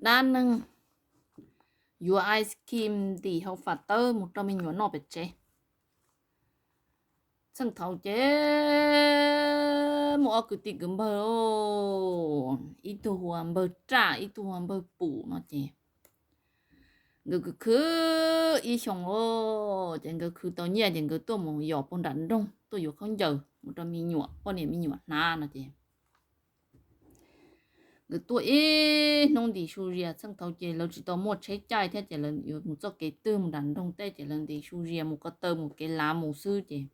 Dab neeg yuav ice cream ntim hauv fam tawb mus rau me nyuam noj pem tsev. Txheej thaum ces muaj ob kwv tij kwv npawg, ib tug hu ua npawg Raj, ib tug hu ua npawg Pum no ces nkawd khwv khwv ib xyoos os, ces nkawd khwv tau nyiaj ces nkawd tuaj mus yos puag nram nroog tuaj yuav khaub ncaws mus rau me nyuam, poj niam me nyuam hnav no ces nkawd tuaj ib hnub ntim su zias. Txheej thaum ces lawv tsis tau muaj tsheb caij thiab ces lawv yuav mus txoj kev twg mus nram nroog tej ces lawv ntim su zias mus ko taw mus kev lav mus xwb ces,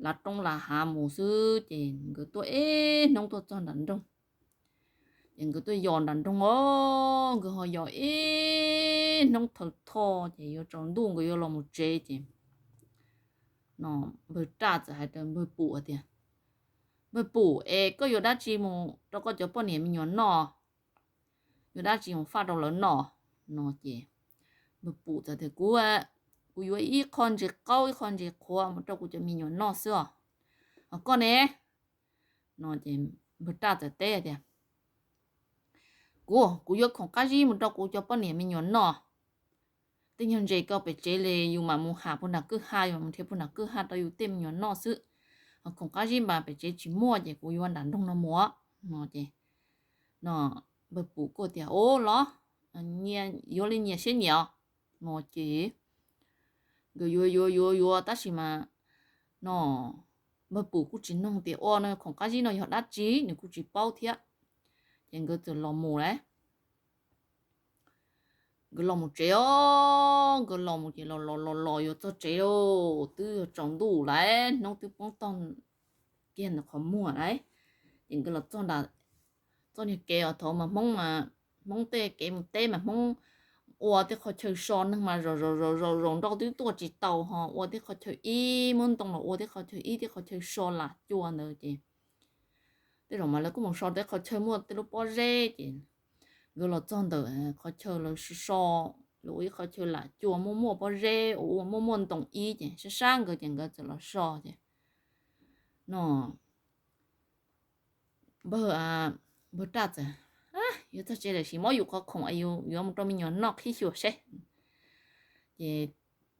lav roob lav hav mus xwb ces nkawd tuaj ib hnub tuaj txog nram nroog. Ces nkawd tuaj yos nram nroog os, nkawd ho yos ib hnub thawm thoj ces yuav tsaus ntuj nkawd yuav los mus tsev ces no npawg Raj txawm hais rau npawg Pum hais tias, Npawg Pum, es koj yuav dab tsi mus rau koj cov poj niam me nyuam noj? Yuav dab tsi mus faj rau lawv noj? No ces npawg Pum txawm tias, Kuv, kuv yuav ib qho ntses qaub ib qho ntses qhuav mus rau kuv cov me nyuam noj xwb os. Ho koj ne? No ces npawg Raj txawm teb tias, Kuv, kuv yuav khoom qab zib mus rau kuv cov poj niam me nyuam noj. Tej nyuag ntses ko pem tsev li yus mam mus ham puag nram kwj ha, yus mam mus nrhiav puag nram kwj ha rau yus tej me nyuam noj xwb. Ho khoom qab zib mas pem tsev tsis muaj ces kuv yuav nram nroog no mus. No ces no npawg Pum kuj tias, Ua los, yuav li nyias siab nyias os. No ces nkawd yuav yuav yuav yuav tab sis mas no npawg Pum kuj tsis noog tias ua no khoom qab zib no yog dab tsi, nws kuj tsis paub thiab. Ces nkawd txawm los mus lawm. Nkawd los mus tsev os, nkawd los mus ces los los los los yuav txog tsev lauj, twb yog tsaus ntuj lawm, hnub twb poob tog kiag ntawm qhov muag lawm. Ces nkawd los txog nram txoj niag kev uas thaum mas Hmoob, Hmoob tej kev mus teb mas Hmoob ua tej qhov chaw so neeg mas zaum zaum zaum zaum nrau twb tuaj tsis tau, ho ua tej qhov chaw ib muab ntoo los ua tej qhov chaw ib tej qhov chaw so lam cua ntawd ces tej zaum mas lawv kuj mus so tej qhov chaw muaj tej lub pob zeb ces nkawd los txog ntawm qhov chaw lawv so, lawv ua ib qhov chaw lam cua muaj muaj pob zeb ua muaj muaj ntoo ib ces sab sab nkawd ces nkawd txawm los so ces no npawg, npawg Raj txawm, Yuav txog tsev lawm sim muab yus qhov khoom es yuav mus rau me nyuam noj qhib xyuas seb. Ces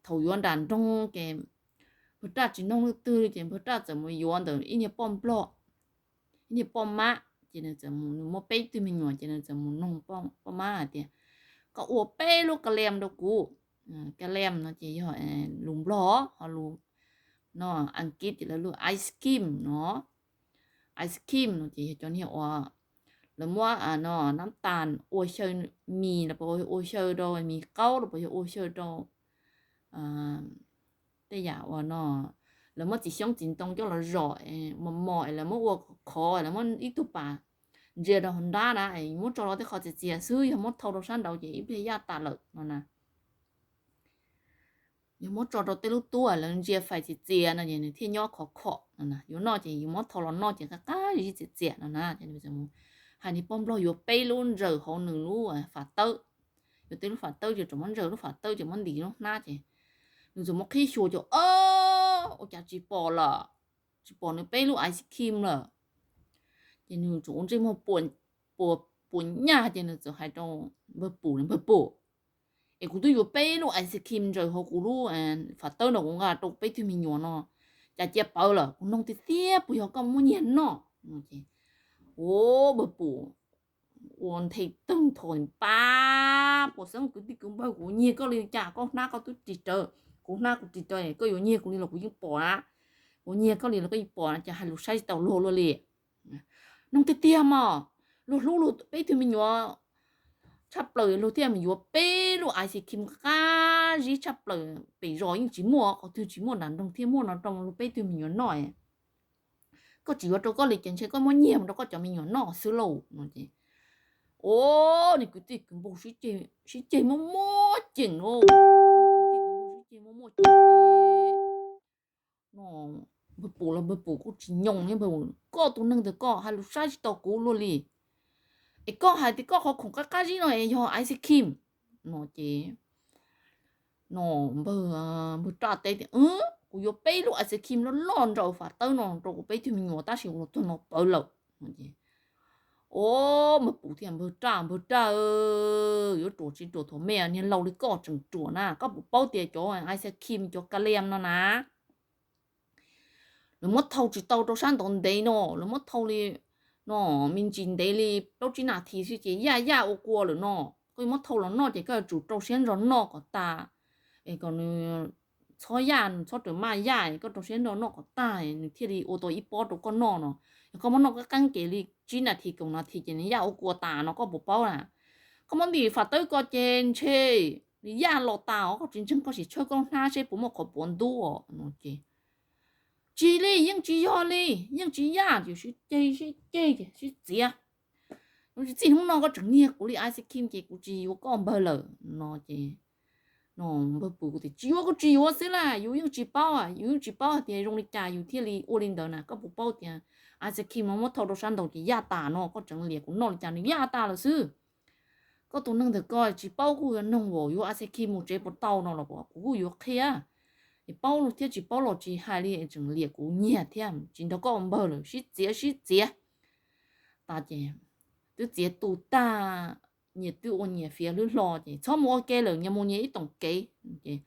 thaum yuav nram nroog ces npawg Raj tsis noog leej twg li ces npawg Raj txawm mus yuav ntawm ib niag poj nplog, ib niag poj mab ces nws txawm mus, nws muaj peb tug me nyuam ces nws txawm mus noog poj mab hais tias, Koj ua peb lub ka liam rau kuv. Ka liam no ces yog lus nplog, ho lus no Askiv ces lawv lus ice cream no. Ice cream no ces yog cov niag uas lawv muab no nab tas ua xyaw mis los puas ua xyaw rau mis qaub los puas yog ua xyaw rau tej yam uas no lawv muab txiv xyoob txiv ntoo coj los zom mos mos es lawv muab ua khov es lawv muab ib tug pas ntsia rau hauv nrab na, muab tso rau tej qhov txias txias xwb, yog muab thau rau sab nraud ces ib pliag yaj tas lawm no na. Yog muab tso rau tej lub tub lawv ntsia fais txias txias no ces nws thiaj nyob khov khom no na. Yuav noj ces yuav muab thau los noj ces qab qab zib txias txias no na. Ces nws txawm mus hais niag poj nplog yuav peb lub ntsaws hauv nws lub fam tawb, yuav tej lub fam tawb ces tseem muab ntsaws lub fam tawb ces muab ntim lub hnab ces nws txawm muab qhib xyuas ces o, ua cas tsis pom lawm, tsis pom nws peb lub ice cream lawm. Ces nws txawm ua ntsej muag puas nyaj ces nws txawm hais rau npawg Pum, Npawg Pum, es kuv twb yuav peb lub ice cream ntsaws hauv kuv lub fam tawb no kuv nqa rau peb tug me nyuam no, cas cia pawv lawm, kuv noog tiag tiag puas yog koj muab nyiag noj? Ua npawg Pum ua nthe tawg ntho, Pab, puas xeeb kwv tij kwv npawg, kuv nyiag koj li cas koj hnab koj twb ris rawv, kuv hnab kuv ris rawv koj yuav nyiag kuv li los kuv yeej pom na, kuv nyiag koj li los koj yeej pom na, cas hais lus saib tsis taus luag luaj li. Noog tiag tiag mog, luag hlub luag peb tug me nyuam tshaj plaws luag thiaj mus yuav peb lub ice cream qab zib tshaj plaws pem zos yeej tsis muaj, qhov twg tsis muaj nram nroog thiaj muaj no rau luag peb tug me nyuam noj. Koj tsis yuav rau koj li ces ntshe koj muab nyiag mus rau koj cov me nyuam noj xwb lauj no ces, o, nws kwv tij kwv npawg sib ceg muaj muaj ceem lauj, sib ceg muaj muaj ceem. No npawg Pum los npawg Pum kuj tsis nyoos, koj tus neeg ntawd koj hais lus saib tsis taus kuv luaj li, es koj hais tias koj qhov khoom qab qab zib no es yog ice cream no ces no npawg, npawg Raj teb tias, Kuv yuav peb lub ice cream loj loj nraum fam tawb no rau kuv peb tug me nyuam tab sis kuv los txog no pawv lawm. O, npawg Pum thiaj, Npawg Raj, Npawg Raj, yuav ruam tsis ruam thaum me, niag laus li koj tseem ruam na, koj puas paub tias cov Ice Cream cov ka liam no na, lawv muab thau tsis tau rau sab ntav ntev no, lawv muab thau li no me ntsis ntev li plaub tsib nas this xwb ces yaj yaj ua kua lawm no. Koj yuav muab thau los noj ces koj yuav tsum rau siab ntso noj kom tas, kom nws txhob yaj, nws txhob rawm maj yaj, koj rau siab ntso noj kom tag nws thiaj li ua tau ib pob rau koj noj no. Yog koj muab noj qab qeeb kev li tsib nas this kaum nas this ces nws yaj ua kua tas no, koj puas paub na? Koj muab ntim fam tawb ko ces ntshe nws yaj los tas os, koj tsis ntseeg koj sim tshawb koj hnab seb puas muaj qhov puav ntub os no ces tsis li, yeej tsis yog li, yeej tsis yaj, ces sib ceg sib ceg sib txiav. Txij hnub no koj tseem nyiag kuv li Ice Cream ces kuv tsis yuav koj npawg lawm no ces npawg Pum tias tsis yuav kuj tsis yuav xwb las, yus yeej tsis paub, yus yeej tsis paub hais tias zoo li cas yus thiaj li ua li ntawd na. Koj puas paub tias Ice Cream no muab thau rau sab ntav ces yaj tas no, koj tseem liam kuv noj li cas nws yaj tas lawm xwb. Koj tus neeg ntawm koj tsis paub kuj yuav noog, yuav Ice Cream mus tsev puas tau no los kuv kuj yuav qhia. Es paub thiab tsis paub los tsis hais li, tseem liam kuv nyiag thiab, tsis nrog koj ua npawg lawm, sib txiav sib txiav. Tas ces twb txiav tu tag, nyias twb ua nyias fiav hlwb hlo ces txhob mus ua ke lawm, nyias mus nyias ib toom kev. Ces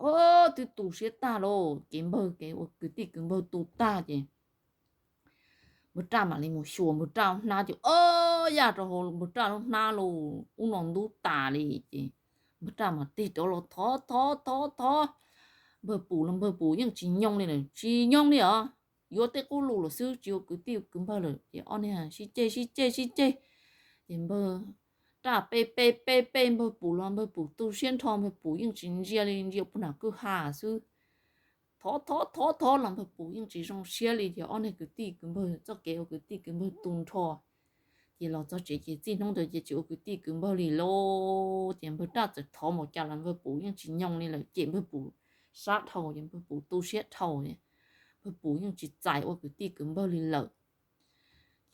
o, twb tu siab tag lauj, kev npawg kev ua kwv tij kwv npawg tu tag ces npawg Raj mam li mus xyuas npawg Raj hnab ces o, yaj rau hauv npawg Raj lub hnab lauj, ub no ntub tas li ces npawg Raj mam tig rov los thov thov thov thov npawg Pum los npawg Pum yeej tsis nyoo li lawm, tsis nyoo li os. Yuav tej qub lus lawm xwb, tsis ua kwv tij kwv npawg lawm ces ob niag sib ceg sib ceg sib ceg. Ces npawg Raj pe pe pe pe npawg Pum los npawg Pum tu siab nrho, npawg Pum yeej tsis ntsia li, ntsia puag nram kwj ha xwb. Thov thov thov thov los npawg Pum yeej tsis zoo siab li, ces ob niag kwv tij kwv npawg txoj kev ua kwv tij kwv npawg tu nrho. Ces los txog tsev ces txij hnub ntawd ces tsis ua kwv tij kwv npawg li lauj. Ces npawg Raj txawm thov npaum cas los npawg Pum yeej tsis nyoo li lawm, cem npawg Pum sab dhau ces npawg Pum tu siab dhau ces npawg Pum yeej tsis txais ua kwv tij kwv npawg li lawm.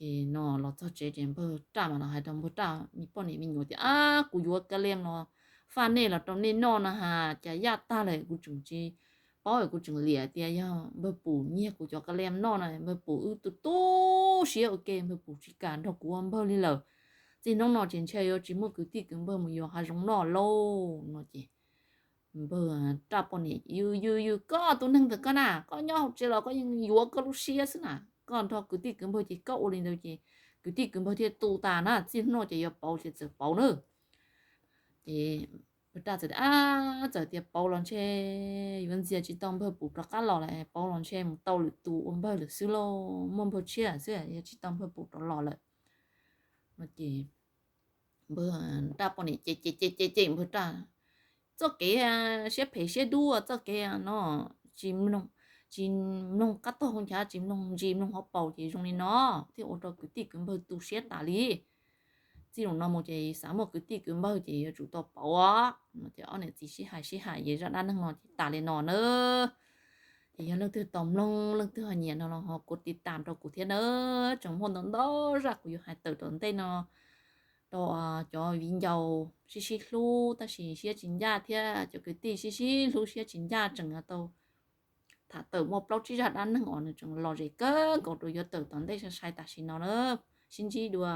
Ces no los txog tsev ces npawg Raj mas los hais rau npawg Raj me poj niam me nyuam tias, Ab, kuv yuav ka liam los faj nej los rau nej noj no has, cas yaj tag lawm, kuv tseem tsis paub, kuv tseem liam tias yog npawg Pum nyiag kuv cov ka liam noj na, npawg Pum wb tu tu siab ua ke, npawg Pum tsis kam nrog kuv ua npawg li lawm. Txij hnub no ces ntshe yuav tsis muaj kwv tij kwv npawg mus yos hav zoov noj lauj no ces npawg Raj poj niam, Yws yws yws, koj tus neeg ntawm koj na, koj nyob hauv tsev los koj yeej yuav koj lub siab xwb na. Koj nrog kwv tij kwv npawg ces koj ua li ntawd ces kwv tij kwv npawg thiaj tu tas na, txij hnub no ces yuav pauv ces txawm pauv na. Ces npawg Raj txawm tias, Ab, txawm tias pauv los ntshe yuav ntxias tsis tau npawg Pum rov qab los lawm, pauv los ntshe mus tau lwm tus ua npawg lawm xwb lauj, muaj npawg tshiab xwb, yog tsis tau npawg Pum rov los lawm no ces npawg Raj poj niam cem cem cem cem npawg Raj, Txoj kev siab phem siab dub, txoj kev no tsis mloog, tsis mloog qab tog hauv nchav, tsis mloog ntsis mloog hauv paus ces zoo li no thiaj ua rau kwv tij kwv npawg tu siab tas li. Txij zaum no mus ces xav muaj kwv tij kwv npawg ces yuav tsum tau pauv os. Ces ob niam txiv sib hais sib hais ces zaj dab neeg no ces tas li no na. Ces yog leej twg tau mloog, leej twg ho nyiam no los ho kuv tiv tam rau kuv thiab na. Tseem muaj ntau ntau zaj kuv yuav hais tawm tom ntej no rau cov viv ncaus sib sib hlub tab sis siab tsis ncaj thiab cov kwv tij sib sib hlub siab tsis ncaj, tseem tau tham tawm muaj plaub tsib zaj dab neeg uas nws tseem lom zem kawg nkaus rau yav tawm tom ntej sai sai tam sim no na. Sib ntsib dua.